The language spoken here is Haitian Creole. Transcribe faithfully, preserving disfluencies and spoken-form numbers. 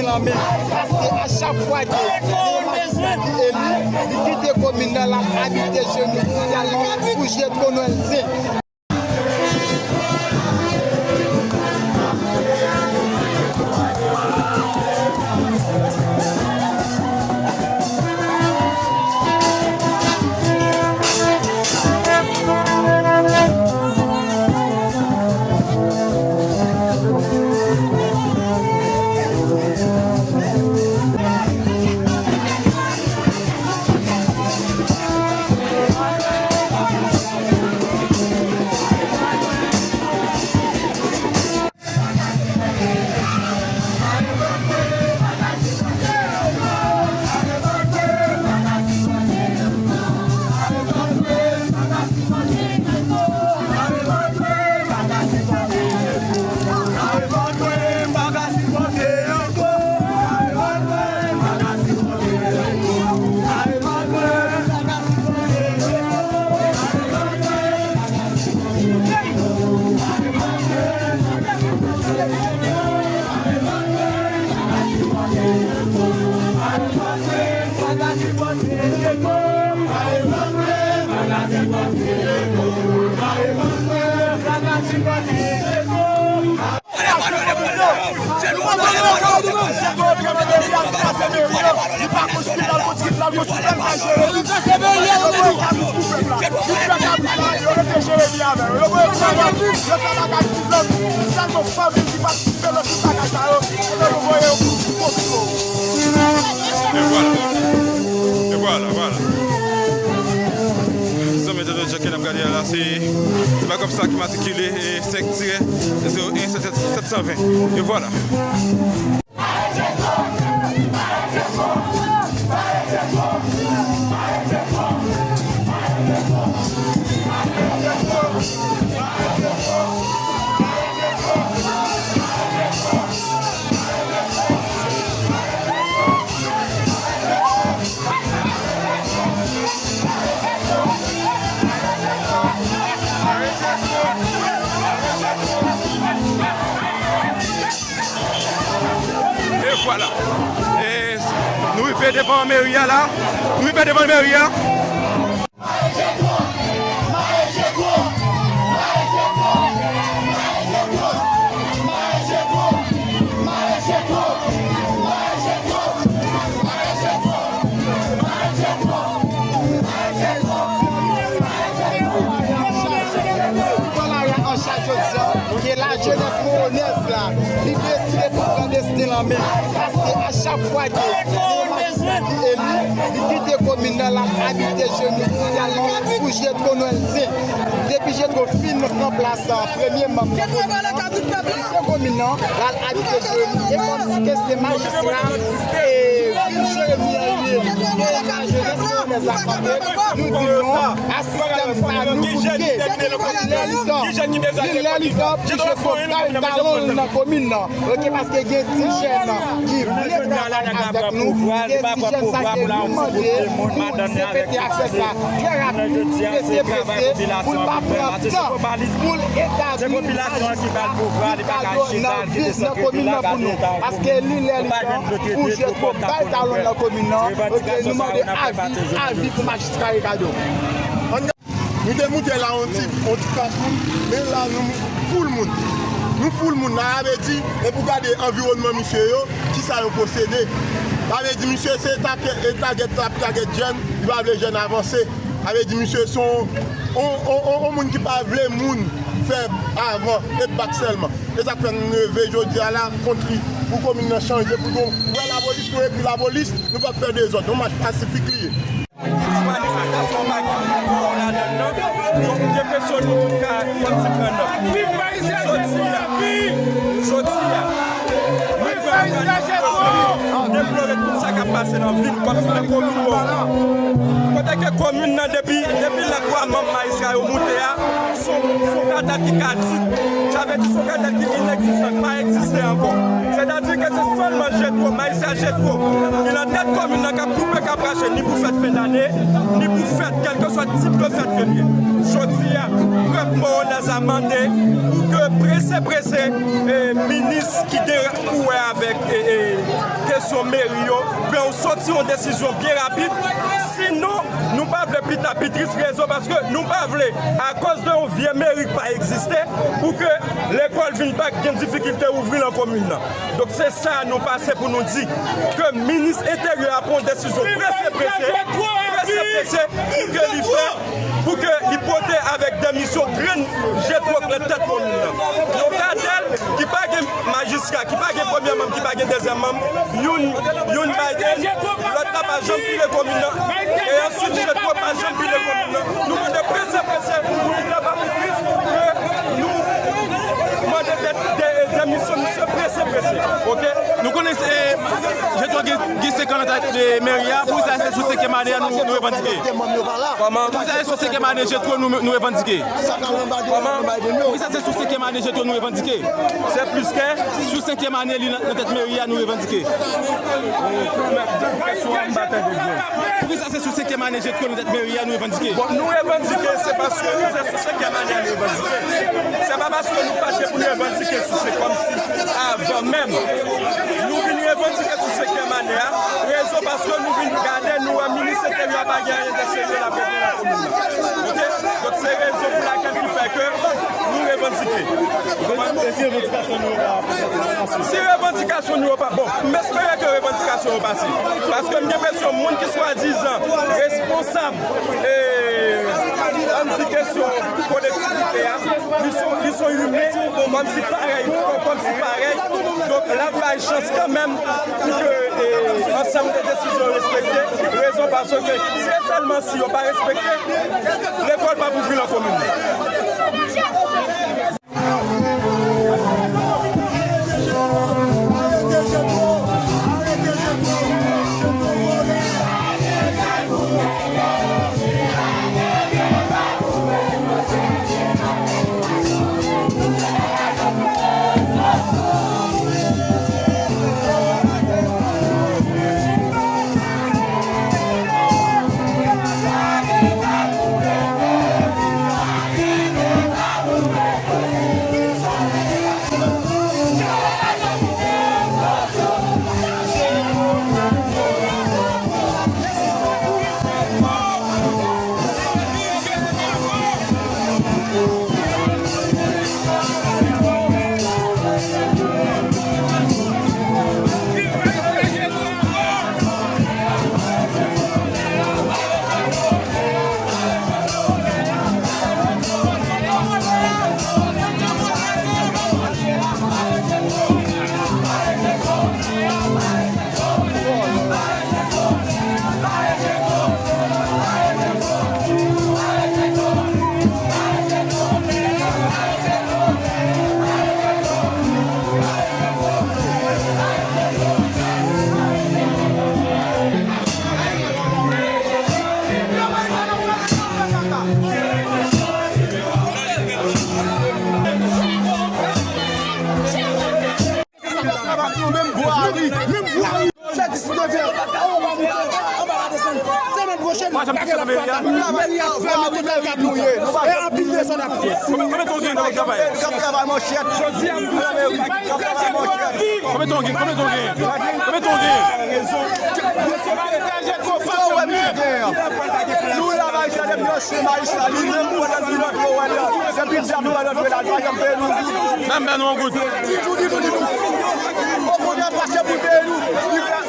Nan men, paske a chak fwa ke yon majistra ki eli, li kite komin nan, l ap abite je nou sosyalman pou je twò nwen l zen. E vwala. E vwala, vwala. Zanmi entènot, jan ke n ap gade a la, se, se bagay sa ki matrikile, e, senk tirè zewo en sèt san ven. E vwala. E vwala. E nou rive devan meri a la. Nou rive devan meri a. Ke lajenès mawonèz la, li deside pou pran desten l an men, paske a chak fwa ke yon majistra ki eli, li kite komin nan, l ap abite je nou sosyalman pou je twò nwen l zen. Depi je twò fin pran plas premye manm nan komin nan, kite komin nan, l al abite je nou, e kòmsi ke se majistra, e, vil Jeremi an li ye. E lajenès mawonèz la kanpe, nou di non a sistèm sa, nou bouke. Li lè li tan, li lè li tan pou je twò bay talon l nan komin nan. Oke, paske gen ti jèn ki vle travay avèk nou, se ti jèn sa ke nou mande pou se mete afè sa trè rapid, prese, prese, pou l pa pran tan pou l etabli majistra Ricardo nan vil, nan komin nan pou nou. Paske li lè li tan pou je twò bay talon nan komin nan. Oke, nou mande avi, avi pou majistra Ricardo. Nou te moute la yon ti, yon ti kras moun, men la nou foul moun. Nou foul moun la, sa vle di, epi w gade anviwònman misye yo, kisa yo posede. Sa vle di, misye se ta-, e tagèt l ap tagèt jèn, li pa vle jèn avanse. Sa vle di, misye se yon, yon, yon, yon, yon moun ki pa vle moun fè avan, e bat sèlman. E sa k fè n leve jodi a la kont li, pou komin nan chanje, pou nou wè lapolis, pou ekri lapolis, nou p ap fè dezòd. Yon mach pasifik li ye. Gen ti manifestasyon pa gen pwòblèm ladan l nan. Donk, m te enpresyone nou tout ka fè ti pran nòt. Jodi a, jodi a, mwen pran nòt, deplore tout sa k ap pase nan vil, kòmsi nan komin Wòwò. Kote ke komin nan, depi, depi lè twa manm majistra yo moute a, se yon, se yon kata ki kadik. Sa vle di se yon kata ki inegzistan, pa egziste ankò. Sètadi ke se sèlman Jetwo, majistra Jetwo, ki nan tèt komin nan, k ap koupe, k ap rache, ni pou fèt fen dane, ni pou fèt, kèlkeswa tip de fèt ke l ye. Jodi a, pèp mawonèz la mande pou ke prese, prese, e, minis ki gen pou wè avèk, e, e, Yon meri yo, pran yon sòti yon desizyon byen rapid. Sinon, nou pa vle pita pi tris, rezon paske nou pa vle, akoz de yon vye meri k pa egziste, pou ke lekòl vin pa gen difikilte ouvri nan komin nan. Donk, se sa nou pase pou nou di, ke minis enteryè a pran yon desizyon prese, prese, prese, prese, pou ke li fè, pou ke li pote avèk demisyon grenn Jetwo k nan tèt komin nan. Yon katèl ki pa gen majistra, ki pa gen premye manm, ki pa gen dezyèm manm, youn, youn Biden, lòt la pa janm pile komin nan. E answit, Jetwo pa janm pile komin nan. Nou mande prese, prese, pou li ta pa pi tris, ke nou mande de, de, demisyon misye prese, prese. Oke? Nou konnen se, Jetwo gen, gen senk an nan tèt de meri a, poukisa se sou senkyèm ane a nou, nou revandike? Kòman? Poukisa se sou senkyèm ane Jetwo nou, nou revandike? Kòman? Poukisa se sou senkyèm ane Jetwo nou revandike? Se plis ke? Sou senkyèm ane li nan, nan tèt meri a nou revandike. Kesyon an m pa tande byen. Poukisa se sou senkyèm ane Jetwo nan tèt meri a nou revandike? Bon, nou revandike, se paske se sou senkyèm ane a nou revandike. Se pa paske nou pa te pou n revandike sou se kòmsi avan menm. Nou vin revandike sou senkyèm ane a, rezon paske nou vin gade, nou wè minis enteryè pa gen anyen de serye l ap regle nan komin nan. Oke? Donk, se rezon pou lakèl ki fè ke nou revandike. Si revandikasyon nou yo pa, bon, m espere ke revandikasyon yo pase. Paske m gen enpresyon moun ki swadizan responsab, e, ann di kesyon kolektivite a, li son, li son imen, kòmsi parèy, kòmsi parèy. Donk, l ap bay chans kanmenm pou ke, e, ansanm de desizyon yo respekte. Rezon paske se sèlman si yo pa respekte, lekòl p ap ouvri nan komin nan. Menm vwari. Menm vwari. Chak disiplinè, anba la desann. Semèn pwochèn, bagay la pata. Meri a fèmen tout bagay k ap fèt. E anpil dezòd ap fèt. Konbyen, konbyen tan w gen nan travay? N ap travay manchèt. Jodi a, m travay, n ap travay manchèt. Konbyen tan w gen? Konbyen tan w gen? Konbyen tan w gen? Sa w wè m gen an? Nou la, majistra, depi ansyen majistra, li menm pou wè lòt, li lòt, wè lòt. Depi l di ap wè lòt, wè lòt, pa janm peye nou. Menm ba nou yon goud. Ditou, ditou, ditou. Okontrè, pase pou peye nou. Li fè